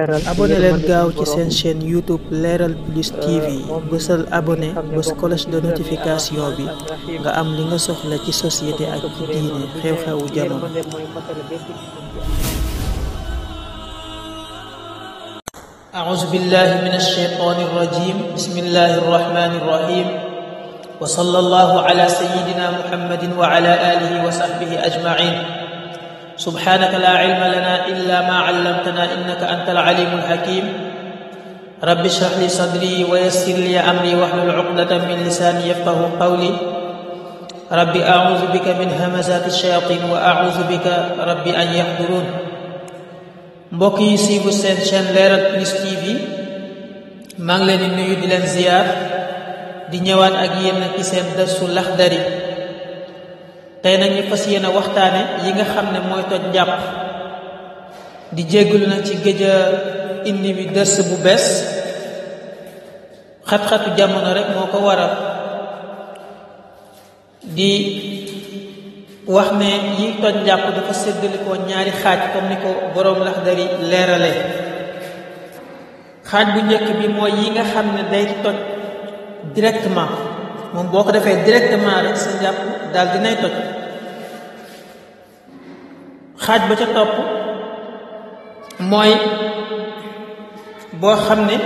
abonné leen gaaw ci seen chaîne YouTube Leral Plus TV bësal abonné bës cloche de notification bi nga am li nga soxla ci société ak ci diine xew-xewu jamono. أعوذ بالله من الشيطان الرجيم بسم الله الرحمن الرحيم وصلى الله على سيدنا محمد وعلى آله وصحبه أجمعين سبحانك لا علم لنا إلا ما علمتنا إنك أنت العليم الحكيم رب اشرح لي صدري ويسر لي أمري واحلل عقدة من لساني يفقه قولي رب أعوذ بك من همزات الشياطين وأعوذ بك رب أن يحضرون mbokk yi siibu seen chaîne Leral Plus TV maa ngi leen di nuyu di leen ziyaar di ñëwaat ak yéen ci seen darsu Laxdari tey nag ñu fas yéene waxtaane yi nga xam ne mooy toj njàpp di jéggalu nag ci géej a indi bi dërs bu bees xat-xatu jamono rek moo ko waral di wax ne yi toj njàpp dafa séddalikoo ñaari xaaj comme ni ko boroom Laxdari leerale xaaj bu njëkk bi mooy yi nga xam ne day toj directement moom boo ko defee directement rek sa njàpp daal dinay toj xaaj ba ca topp mooy boo xam ne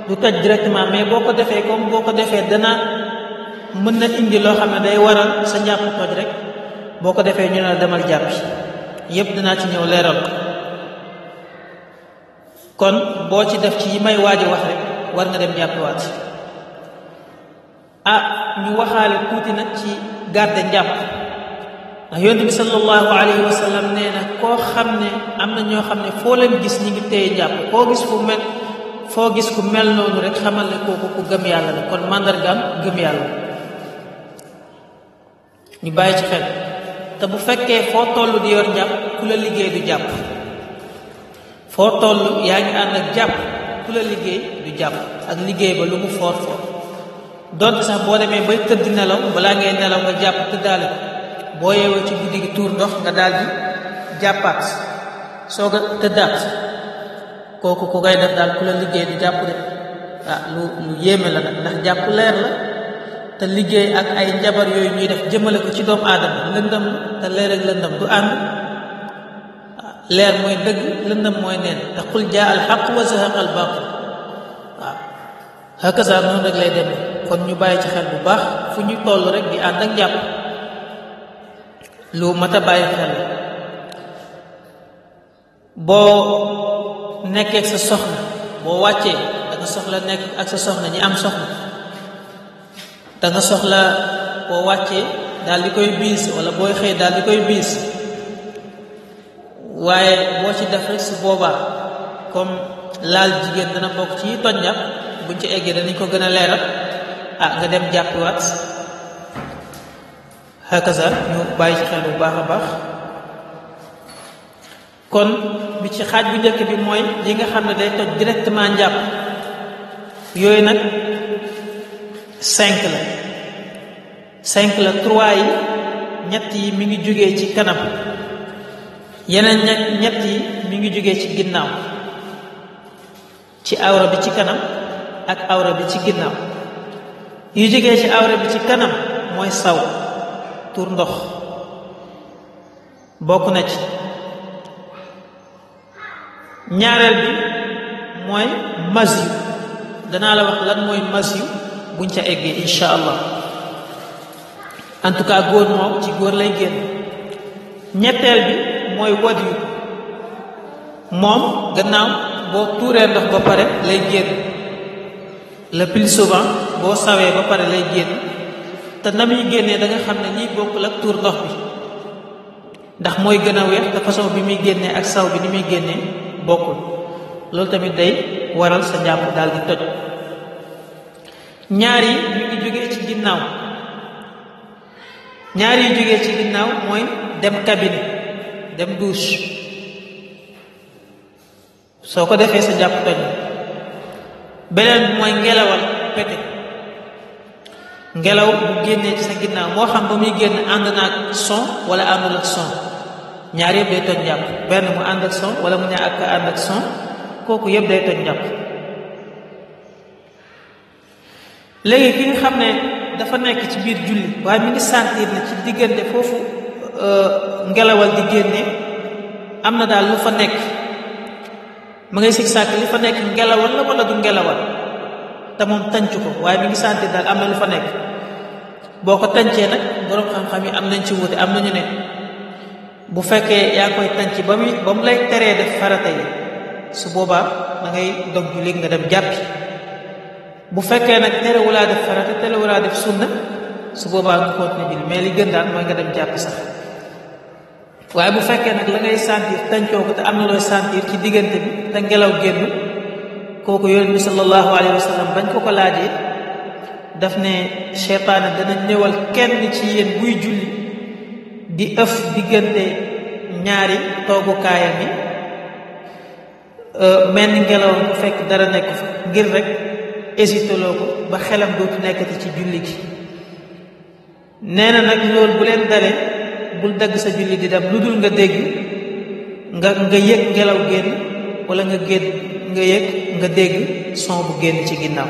du toj directement mais boo ko defee comme boo ko defee dana mën na indi loo xam ne day waral sa njàpp toj rek boo ko defee ñu ne la demal jàppi yépp dinaa ci ñëw leeral ko kon boo ci def ci yi may waaji wax rek war nga dem jàppiwaat ñu waxaale tuuti nag ci garde njàpp ndax yonent bi sallallahu alayhi wa sallam nee na koo xam ne am na ñoo xam ne foo leen gis ñi ngi téye njàpp foo gis ku mel noonu rek xamal ne kooku ku gëm yàlla la kon màndargaam gëm yàlla ñu bàyyi ci xel te bu fekkee foo toll di yor njàpp ku la liggéey du jàpp foo toll yaa ngi ànd ak jàpp ku la liggéey du jàpp ak liggéey ba lu mu foor foor donte sax boo demee bay tëdd nelaw balaa ngay nelaw nga jàpp tëddaale boo yeewee ci guddi gi tuur ndox nga daal di jàppaat soog a tëddaat kooku ku koy def daal ku la liggéey du jàpp de lu yéeme la nag ndax jàpp leer la te liggéey ak ay njabar yooyu ñuy def jëmale ko ci doomu aadama lëndëm te leer ak lëndëm du ànd leer mooy dëgg lëndëm mooy neen te qul jaa al xaq wa zahaqa al baatil hakaza noonu rek lay demee kon ñu bàyyi ci xel bu baax fu ñu toll rek di ànd ak njàpp lu mat a bàyyi xel boo nekkee ak sa soxna boo wàccee da nga soxla nekk ak sa soxna ñi am soxna da nga soxla boo wàccee daal di koy biis wala booy xëy daal di koy biis waaye boo ci def rek su boobaa comme laal jigéen dana bokk ci toj njàpp buñ ci eggee danañ ko gën a leeral nga dem jàppiwaat hakaza ñu bàyyi ci xel bu baax a baax kon bi ci xaaj bu njëkk bi mooy yi nga xam ne day toj directement njàpp yooyu nag 5 la 3 yi ñett yi mi ngi jógee ci kanam yeneen ñett yi mi ngi jógee ci ginnaaw ci awra bi ci kanam ak awra bi ci ginnaaw yu jógee ci awra bi ci kanam mooy saw tur ndox bokk na ci ñaareel bi mooy masyu danaa la wax lan mooy masyu buñ ca eggee insha allah en tout cas góor moom ci góor lay génn ñetteel bi mooy wadiyu moom gannaaw boo tuuree ndox ba pare lay génn le plus souvent boo sawee ba pare lay génn te na muy génnee da nga xam ne ñiy bokkul ak tuur ndox bi ndax mooy gën a weex te façon bi muy génnee ak saw bi ni muy génnee bokkul loolu tamit day waral sa njàpp daal di toj ñaar yi ñu ngi jógee ci ginnaaw ñaar yi jógee ci ginnaaw mooy dem cabinet dem douche soo ko defee sa njàpp toj beneen bi mooy ngelawal pete ngelaw bu génnee ci sa ginnaaw moo xam ba muy génn ànd na ak son wala àndul ak son ñaar yëpp day toj njàpp benn mu ànd ak son wala mu ñàkk ànd ak son kooku yëpp day toj njàpp. léegi ki nga xam ne dafa nekk ci biir julli waaye mi ngi sentir na ci diggante foofu ngelawal di génne am na daal lu fa nekk, ma ngay sig sàkk li fa nekk ngelawal la wala du ngelawal, te moom tànc ko waaye mi ngi sentir daal am na lu fa nekk. boo ko tàncee nag boroom xam-xam yi am nañ ci wuute. am nañu ne bu fekkee yaa koy tànc ba mu lay teree def farata yi, su boobaa da ngay dog julli nga dem jàppi. bu fekkee nag terewulaa def farata terewulaa def sunna, su boobaa nga continuer julli, mais li gën daal mooy nga dem jàppi sax. waaye bu fekkee nag la ngay sentir tàncoo ko te am na looy sentir ci diggante bi te ngelaw génn, kooku yonent bi sallallahu alayhi wa sallam bañ ko ko laajee daf ne seytaane dana ñëwal kenn ci yéen buy julli di ëf diggante ñaari toogukaayam yi mel ni ngelaw bu fekk dara nekk fa, ngir rek hésité loo ko ba xelam dootu nekkati ci julli gi. nee na nag loolu bu leen dalee bul dagg sa julli di dem lu dul nga dégg nga yëg ngelaw génn, wala nga dégg son bu génn ci ginnaaw,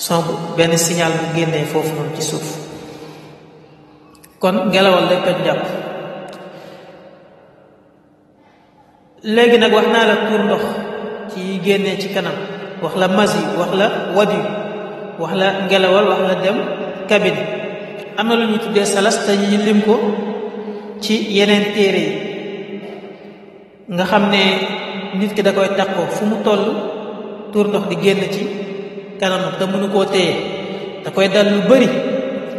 son bu benn signal bu génnee foofu noonu ci suuf. kon ngelawal lay toj njàpp. léegi nag wax naa la tuur ndox ci génnee ci kanam, wax la masi, wax la wadi, wax la ngelawal, wax la dem cabine. am na lu ñuy tuddee salas te ñu lim ko ci yeneen téere yi, nga xam ne nit ki da koy takkoo fu mu toll tuur ndox di génn ci kanam te mënu koo téye, da koy dal lu bari.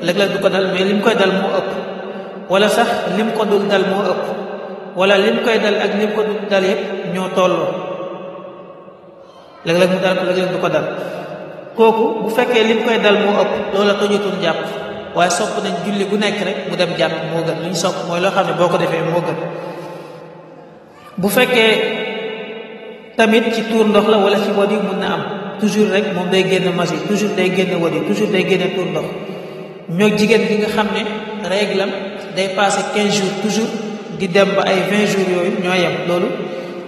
léeg-léeg du ko dal, mais lim koy dal moo ëpp, wala sax lim ko dul dal moo ëpp, wala lim koy dal ak lim ko dul dal yépp ñoo tolloo. léeg-léeg mu dal ko, léeg-léeg du ko dal. kooku bu fekkee lim koy dal moo ëpp, loola tojatul jàpp, waaye sopp nañ julli bu nekk rek mu dem jàpp moo gën. lu ñu sopp mooy loo xam ne boo ko defee moo gën. bu fekkee tamit ci tuur ndox la wala ci wadi mun na am, toujours rek moom day génn masi, toujours day génn wadi, toujours day génn tuur ndox. ñoo jigéen gi nga xam ne réglam day passé 15 jours toujours di dem ba ay 20 jours yooyu ñoo yem, loolu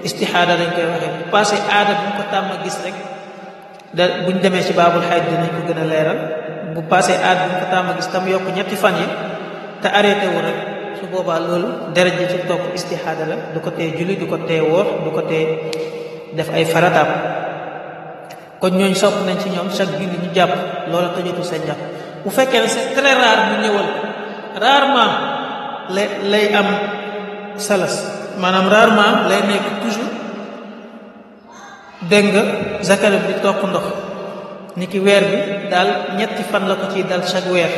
istixaada lañ koy waxee. bu passé aada bu ñu ko tàmm gis rek buñ demee ci baabul xayd dinañ ko gën a leeral. bu passé aada bu ñu ko tàmm gis tam yokk ñetti fan yi te arrêté wu rek, su boobaa loolu deret ji ci topp istixaada la, du ko tee julli, du ko tee woor, du ko tee def ay farataam. kon ñooñ sopp nañ ci ñoom chaque julli ñu jàpp, loola tëjatu seen jàpp. bu fekkee ne c'est très rare mu ñëwal, rarement lay am salas, maanaam rarement lay nekk toujours dégg nga zakaram di toq ndox, ni ki weer bi daal ñetti fan la ko ciy dal chaque weer,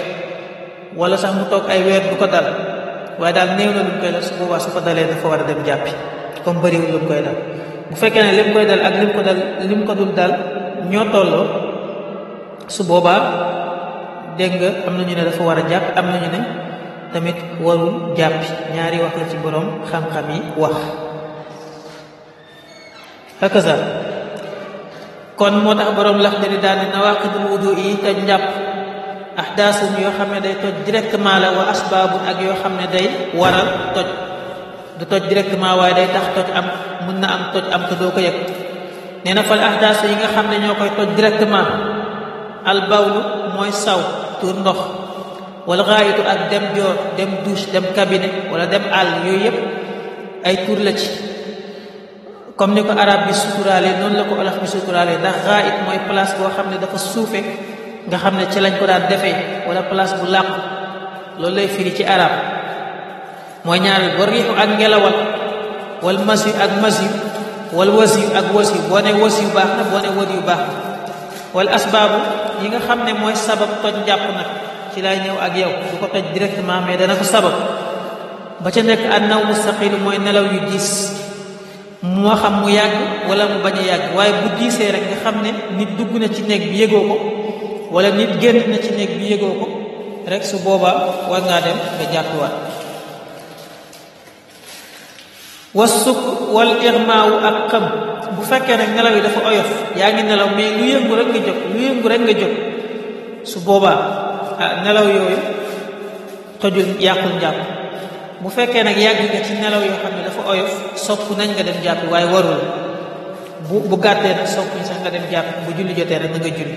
wala sax mu toog ay weer du ko dal, waaye daal néew na lu mu koy dal. su boobaa su ko dalee dafa war a dem jàppi, comme bëriwul lu mu koy dal. bu fekkee ne lim koy dal ak lim ko dul dal ñoo tolloo, su boobaa dégg nga am na ñu ne dafa war a jàpp, am na ñu ne tamit warul jàppi. ñaari wax la ci boroom xam-xam yi wax. hakaza kon moo tax boroom Laxdari daal ne nawaqidul wudu yi toj njàpp ahdaasun yoo xam ne day toj directement la, wa asbaabun ak yoo xam ne day waral toj. du toj directement waaye day tax toj am, mën na am toj am te doo ko yëg. nee na fal ahdaasu yi nga xam ne ñoo koy toj directement, al bawlu mooy saw, tuur ndox, wala xaayitu ak dem joor, dem douche, dem cabinet wala dem àll, yooyu yëpp ay tuur la ci. comme ni ko arab bi suturaale noonu la ko olof bi suturaale, ndax xaayit mooy place boo xam ne dafa suufe, nga xam ne ci lañ ko daan defee, wala place bu làqu, loolu lay firi ci arab. mooy ñaareel ba riixu ak ngelawal, wal masi ak masi, wal wasi ak wasi, boo ne wasi baax na, boo ne wadi yu baax na. wal asbaabu yi nga xam ne mooy sabab toj njàpp nag, ci lay ñëw ak yow, du ko toj directement mais dana ko sabab. ba ca nekk an naw mustaqilu mooy nelaw yu diis, moo xam mu yàgg wala mu bañ a yàgg, waaye bu diisee rek nga xam ne nit dugg na ci néeg bi yëgoo ko, wala nit génn na ci néeg bi yëgoo ko rek, su boobaa war ngaa dem nga jàppiwaat. wasuk wal irmaawu ak xam, bu fekkee nag nelaw yi dafa oyof, yaa ngi nelaw mais lu yëngu rek nga jóg, su boobaa nelaw yooyu tojul, yàqul njàpp. bu fekkee nag yàgg nga ci nelaw yoo xam ne dafa oyof, sopp nañ nga dem jàppi waaye warul. bu gàttee nag soppuñ sax nga dem jàpp bu julli jotee rek na nga julli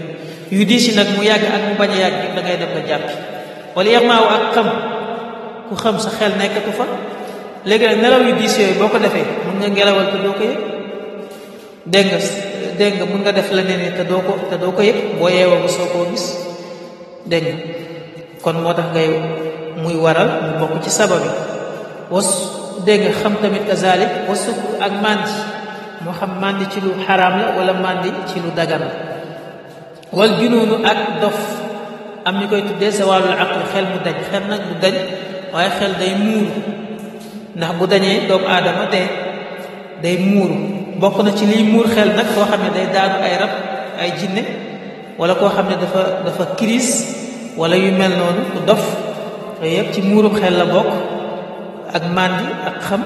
yu diis yi nag mu yàgg ak mu bañ a yàgg da ngay dem nga jàppi wala yaxmaaw ak xam ku xam sa xel nekkatu fa léegi nag nelaw yu diis yooyu boo ko defee mun nga ngelawal te doo ko yëg dégg nga mun nga def leneen ni te doo ko yëg boo yeewoo ba soo koo gis dégg nga kon moo tax ngay muy waral mu bokk ci sababi was dégg nga xam tamit kazalik wasu ak màndi moo xam màndi ci lu xaraam la wala màndi ci lu dagan la wal junuunu ak dof am ñu koy tuddee zawalul aql xel mu dañ xel nag du dañ waaye xel day muuru ndax bu dañee doomu aadama day muuru bokk na ci liy muur xel nag koo xam ne day daanu ay rab ay jinne wala koo xam ne dafa crise wala yu mel noonu ku dof yooyu yëpp ci muurum xel la bokk ak màndi ak xam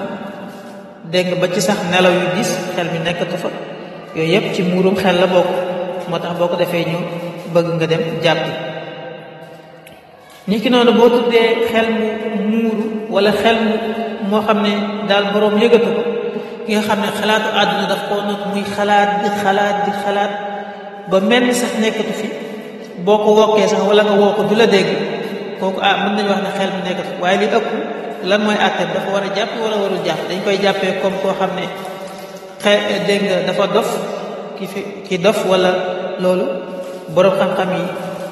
dégg nga ba ci sax nelaw yu diis xel mi nekkatu fa yooyu yëpp ci muurum xel la bokk moo tax boo ko defee ñu bëgg nga dem jàppi nit ki noonu boo tuddee xel mu muuru wala xel mu moo xam ne daal boroom yëgatu ko ki nga xam ne xalaatu àdduna daf koo not muy xalaat di xalaat ba mel ni sax nekkatu fi boo ko wokkee sax wala nga woo ko du la dégg kooku mën nañu wax ne xel mi nekkatu waaye li ëpp lan mooy àtte dafa war a jàpp wala warul jàpp dañ koy jàppee comme koo xam ne dégg nga dafa dof ki dof wala loolu boroom xam-xam yi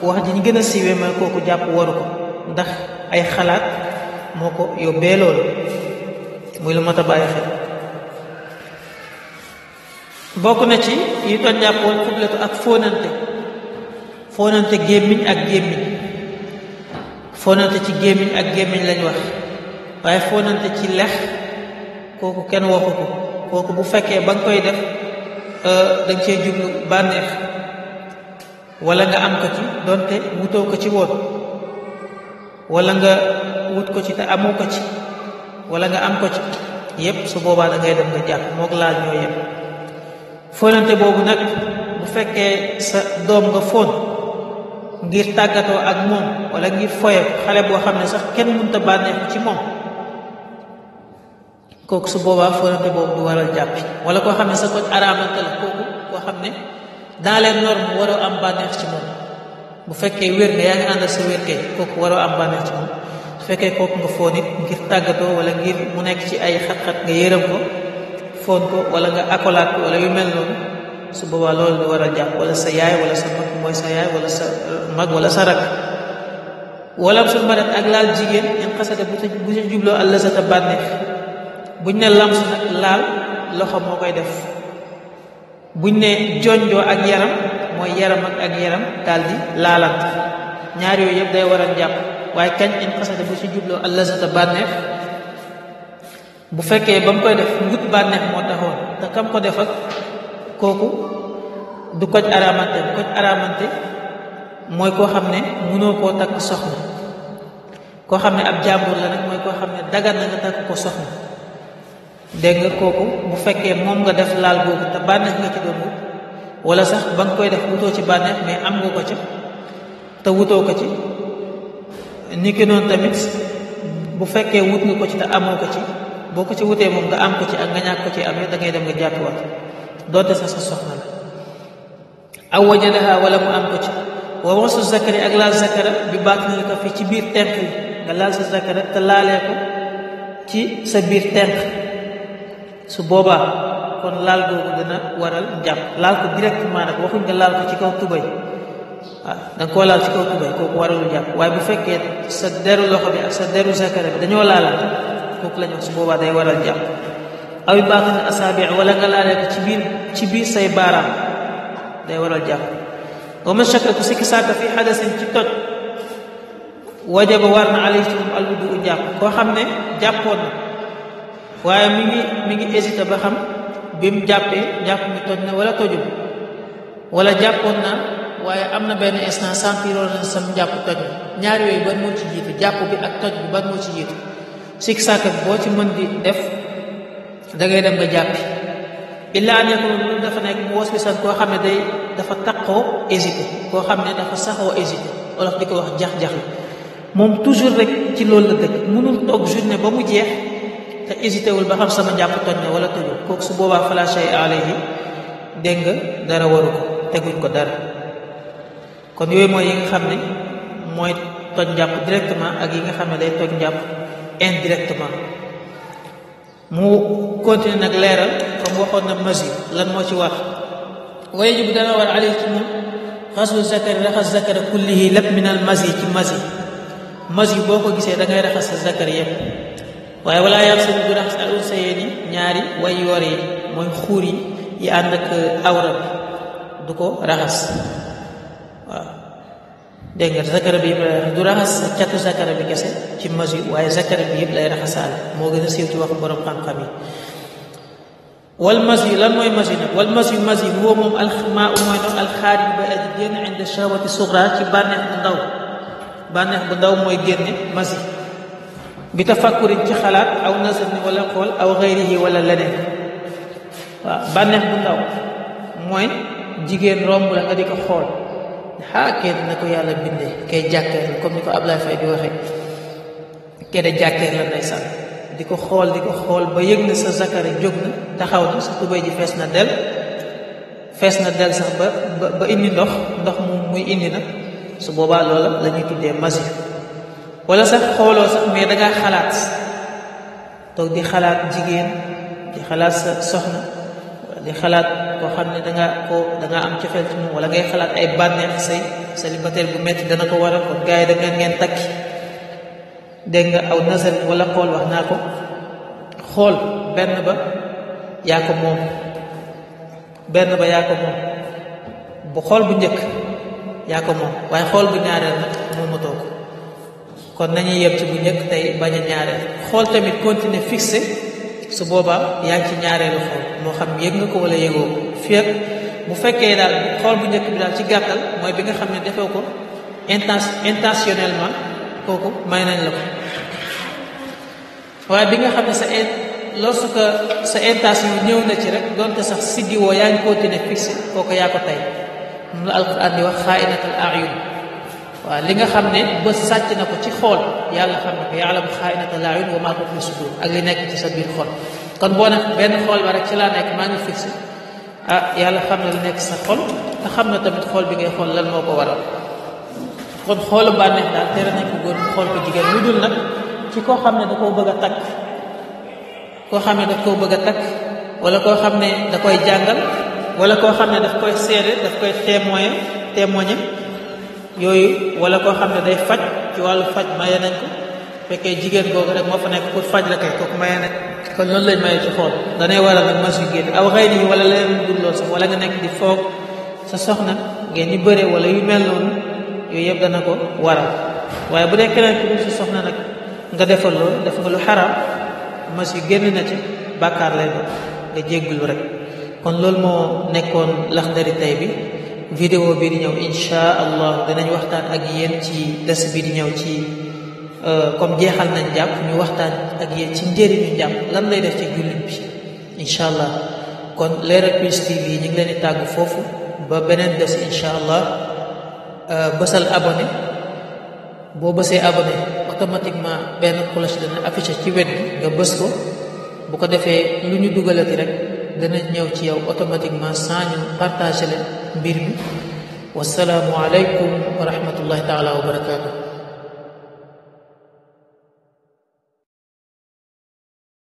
wax ji ñu gën a siiwee mooy kooku jàpp waru ko ndax ay xalaat moo ko yóbbee loolu muy lu mat a bàyyi xel bokk na ci yi toj jàpp woon xubletu ak fóonante gémmiñ ak gémmiñ fóonante ci gémmiñ ak gémmiñ lañ wax waaye fóonante ci lex kooku kenn waxu ko kooku bu fekkee ba nga koy def danga cee jublu bànneex wala nga am ko ci donte wutoo ko ci woon wala nga wut ko ci te amoo ko ci wala nga am ko ci yépp su boobaa da ngay dem nga jàpp mook laal ñoo yépp fóonante boobu nag bu fekkee sa doom nga fóon ngir tàggatoo ak moom wala ngir foye xale boo xam ne sax kenn mënta bànneexu ci moom kooku su boobaa fóonante boobu du waral jàppi wala koo xam ne sa ko araamante la kooku koo xam ne dans les normes waroo am bànneex ci moom bu fekkee wér nga yaa ngi àndal sa wér kay kooku waroo am bànneex ci moom su fekkee kooku nga fóon it ngir tàggatoo wala ngir mu nekk ci ay xat-xat nga yërëm ko fóon ko wala nga akolaat ko wala yu mel noonu su boobaa loolu du war a jàpp wala sa yaay wala sa mag mooy sa yaay wala sa mag wala sa rak wala sul marat ak laal jigéen in xasada bu ci jubloo àllsata bànneex buñ ne lamsu nag laal loxo moo koy def buñ ne jonjoo ak yaram mooy yaram ak yaram daal di laalant ñaar yooyu yëpp day war a jàpp waaye kañ in xasada bu ci jubloo àllsata bànneex bu fekkee ba mu koy def ngut bànneex moo taxoon te kam ko def ak kooku du koj araamante mooy koo xam ne mënoo koo takk soxna koo xam ne ab jàmbur la nag mooy koo xam ne dagan na nga takk ko soxna dégg nga kooku bu fekkee moom nga def laal googu te bànneex nga ci doon wut wala sax ba nga koy def wutoo ci bànneex mais am nga ko ci te wutoo ko ci ni ki noonu tamit bu fekkee wut nga ko ci te amoo ko ci boo ko ci wutee moom nga am ko ci ak nga ñàkk ko ci am da ngay dem nga jàppiwaat doonte sax sa soxna la aw wajadaha wala mu am ko ci wa wasu zakari ak laal zakara bi baatinil ka fi ci biir tenq yi nga laal sa zakara te laalee ko ci sa biir tenq su boobaa kon laal googu dina waral jàpp laal ko directement nag waxuñ nga laal ko ci kaw tubay waaw da nga koo laal ci kaw tubay kooku waralul jàpp waaye bu fekkee sa deru loxo bi ak sa deru zakara bi dañoo laalaat kooku la ñu wax su boobaa day waral jàpp aw baatin asaabi wala nga laalee ko ci biir say baaraam day waral jàpp wa man shakka ku sikki sàkka fi xadasin ci toj wajaba war na alayhi moom alwudu jàpp koo xam ne jàppoon na waaye mi ngi hésité ba xam bi mu jàppee jàpp mi toj na wala tojul wala jàppoon na waaye am na benn instant sentiroon na sam jàpp toj na ñaar yooyu ban moo ci jiitu jàpp bi ak toj bi ban moo ci jiitu sikki sàkka bi boo ci mën di def da ngay dem nga jàppi illaa ne ko lu dafa nekk mu wos bi sax koo xam ne dafa taqoo hésité koo xam ne dafa saxoo hésité wolof di ko wax jax-jax la moom toujours rek ci loolu la dëkk mënul toog journée ba mu jeex te hésité wul ba xam sama njàpp toj na wala tojul kooku su boobaa fala shay alayhi dégg nga dara waru ko teguñ ko dara kon yooyu mooy yi nga xam ne mooy toj njàpp directement ak yi nga xam ne day toj njàpp indirectement. mu continuer nag leeral comme waxoon na masi lan moo ci wax waaye ji bu dana war alay ci moom xaslu zakari raxas zakara kullihi lépp minal masi ci masi boo ko gisee da ngay raxas sa zakar yépp waaye walaa yaxsilu du raxas al unsayayni ñaari way yoor yi mooy xuur yi ànd ak awra bi du ko raxas waaw dégg nga zakara bi du raxas catu zakara bi kese ci masi waaye zakara bi yëpp lay raxasaale moo gën a siiw ci wax borom xam-xam yi. wal masi lan mooy masi nag wal masi huwa moom almaa u mooy noonu alxaarij ba aji génn inda shahwati sugra ci bànneex bu ndaw mooy génne masi bi tafakkurin ci xalaat aw nazarin wala xool aw xayrihi wala leneen waaw bànneex bu ndaw mooy jigéen romb la nga di ko xool kenn na ko yàlla bindee kay jàkkeer la comme ni ko Ablaye Faye di waxee kay de jàkkeer la ndeysaan di ko xool ba yëg na sa zakari jóg na taxaw na sa tubéy ji fees na del sax ba indi ndox mu muy indi nag su boobaa loola la ñuy tuddee masi wala sax xooloo sax mais dangaa xalaat toog di xalaat jigéen di xalaat sa soxna di xalaat koo xam ne danga am cofeel ci moom wala ngay xalaat ay bànneex say célibataire bu metti dana ko waral kon gars yi da ngeen takki dégg nga aw nasar wala xool wax naa ko xool benn ba yaa ko moom bu xool bu njëkk yaa ko moom waaye xool bu ñaareel nag moomatoo ko kon nañuy yem ci bu njëkk tey bañ a ñaareel xool tamit continuer fixé su boobaa yaa ngi ci ñaareelu xool moo xam yëg nga ko wala yëgoo ko fii bu fekkee daal xool bu njëkk bi daal ci gàttal mooy bi nga xam ne defoo ko intentionnellement kooku may nañ la ko waaye bi nga xam ne lorsque sa intention ñëw na ci rek donte sax siggiwoo yaa ngi continuer fixé kooku yaa ko tey moom la alquran di wax xaa'inatul a'yun waaw li nga xam ne ba sàcc na ko ci xool yàlla xam na ko ya'lamu xaa'inatal a'yun wa maa tuxfi sudur ak li nekk ci sa biir xol kon boo ne benn xool ba rek ci laa nekk maa ngi fixé yàlla xam na li nekk sa xol te xam na tamit xool bi ngay xool lan moo ko waral kon xoolu bànneex daal tere nañ ko góor mu xool ko jigéen lu dul nag ci koo xam ne da koo bëgg a takk wala koo xam ne da koy jàngal wala koo xam ne daf koy seede daf koy témoigner yooyu wala koo xam ne day faj ci wàllu faj maye nañ ko fekkee jigéen googu rek moo fa nekk pour faj la kay kooku maye nañ kon loolu lañ maye ci xool danay waral nag mas yu génn aw xëy nii wala leneen dul lool sax wala nga nekk di foog sa soxna ngeen di bëree wala yu mel noonu yooyu yëpp dana ko waral waaye bu dee keneen ku dul sa soxna nag nga defal loolu def nga lu xaraam mas yu génn na ci bàkkaar lay doon nga jéggulu rek kon loolu moo nekkoon Laxdari tey bi vidéo bi di ñëw insha allah danañ waxtaan ak yéen ci des bi di ñëw ci comme jeexal nañ jàpp ñu waxtaan ak yéen ci njëriñu jàpp lan lay def ci jullit bi insha allah kon Leral Plus TV ñu ngi leen di tàggu foofu ba beneen des insha allah bësal abonné boo bësee abonné automatiquement benn cloche dana affiché ci wet bi nga bës ko bu ko defee lu ñu dugalati rek dana ñëw ci yow automatiquement sans ñu partager leen mbir mi wasalaamu aleykum wa rahmatullahi taala wa barakaatu